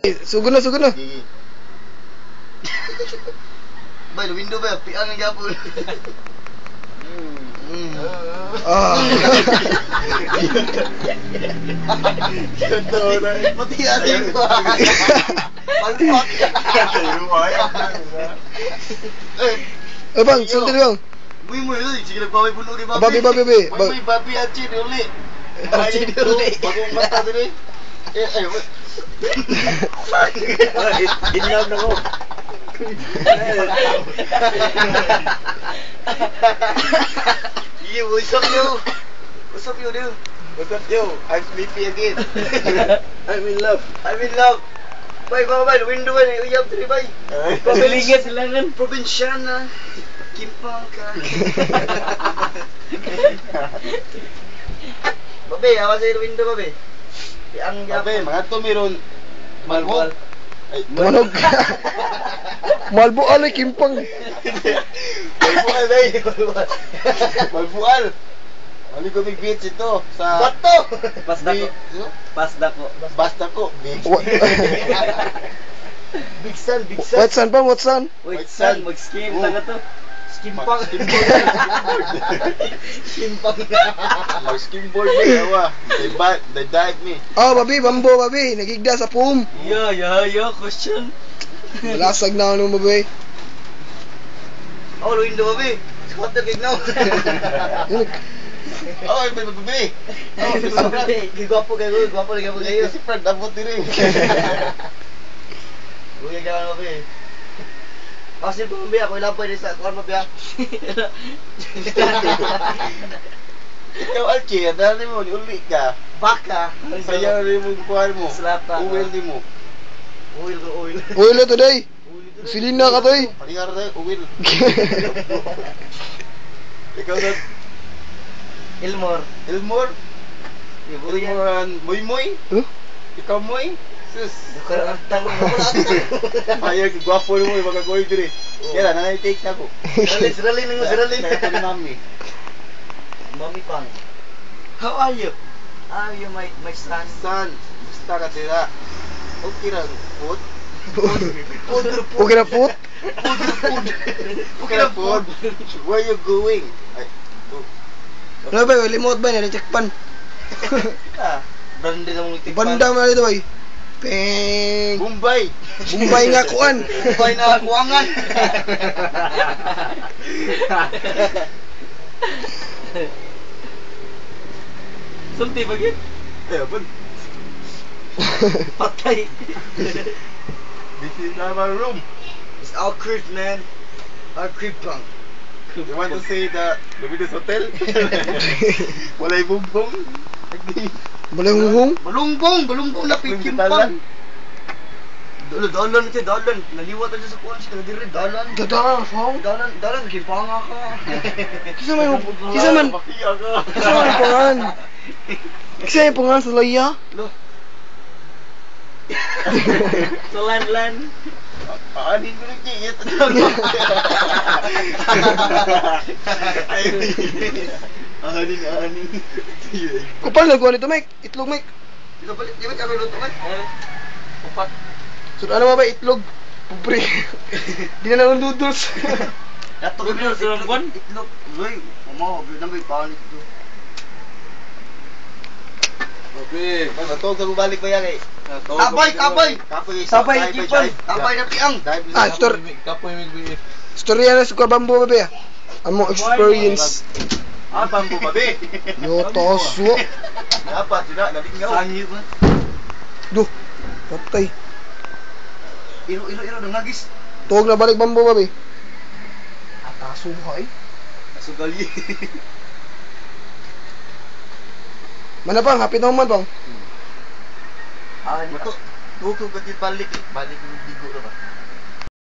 Sugod na, sugod na. Gigi. Bay, window ba? Piang ang gapon. Ah. Pati asin ko. Palpak. Eh bang, sulti bang. Muy muy, sige nagbaway puno ni Babi, babi, babi. Muy muy babi achi uli. Achi uli. Bagong mata diri. Eh ay. In love na ko. Yo, what's up yo? What's up yo, dude? What's up, yo? I'm sleepy again. I'm in love. I'm in love. Bay, bay, bay, window bay, uyab diri bay. Pabiliga sila nun. Probinsyana. Kimpang ka. Babe, awa sa window babe. Ang Babe, mga to meron. Malbog. Ay, Tumanog. Malbo alay kimpang. Malbual, bay. Malbual. Mali ko big beach ito sa Bato. Pasda ko. Beach, no? Pasda ko. Basta ko. Beach. Big sun, big sun. What sun bang? What sun? Wait, Wait, san, san. mag-skim Oh. taga to. Skimpang. Skimboard. Skimpang. Mag-skimboard ba? Yawa. They dive me. Oh, babi, bambo, babi. Nagigda sa poom. Yo, yo, yo, question. Lasag na ano, babi. Oh, window babe. Squatter kay now. Yun, Oh, ay, baby, baby. Oh, gwapo kayo, gwapo kayo kayo. Si Fred, abot diri. Uy, ka babe. Kasi po babe, ako ilang pwede sa kuan mo ba? Ikaw, Alchi, dali mo, uli ka. Baka. Sayaw rin mo kuhan mo. Slapa. Uwil di mo. Oil ko oil. Uy, lo today. Silina ka toy. Parihar tayo, uwil. Ikaw sa Ilmor. Elmore. Elmore and Moy Moy. Huh? Ikaw Moy. Sus. Karantang Payag, gwapo mo, magagoy diri. Kaya na, nanay take na ko. Siralin, siralin, siralin. Kaya ni mami. Mami pang. How are you? How are you, my son? San, basta ka tira. Okay lang, food. Food, Okay na put. Food, food. Okay lang, food. Where you going? Ay, oh. Ano ba, limot ba? Nalichekpan. Ah, branded ang mga Banda mo na dito, bay. Peng. Bombay. Bombay nga kuan. Bombay na kuangan. Sulti ba yun? Eh, abon. Patay. This is our room. It's our crib, man. Our crib pang. You want to see the Luminos Hotel? Walay bumbong. Balay hunghong. Balungbong, balungbong na pikimpang. Dolo, dalan siya, dalan. Naliwat na siya sa kuwan siya. Diri, dalan. Dada, song. Dalan, dalan, kimpanga ka. Kisa man, kisa man, Makiya ka. kisa man yung pangan. Kisa yung pangan sa laya. Lo, So, lan, lan. Aanin ko ng kiyit. Aanin, aanin. Kupal nagkuha nito, Mike. Itlog, Mike. Dito balik, di ba kami luto man? Upat. So, ano ba ba itlog? Pobre. Di na lang noodles. Ato ko Itlog, itlog, buwan? Itlog. Uy, mama, na may panik ito. Okay. Matog ka balik ba yan eh? Tabay, tabay. Kapoy, Tabay, kipan. Tabay na piang. Ah, store. Storya na sa bambo ba ba? Among experience. Ah, bambo ba be? Yo, toswo. Dapat sila, nalingaw. Sangi ba? Duh. Patay. Iro, iro, iro, nangagis. Tuwag na balik bambo ba ba? Ataso ka eh. Sugali. Mana pang, hapit na human pang. Ah, Mato, tuko ka di balik eh. Balik yung bigo na ba?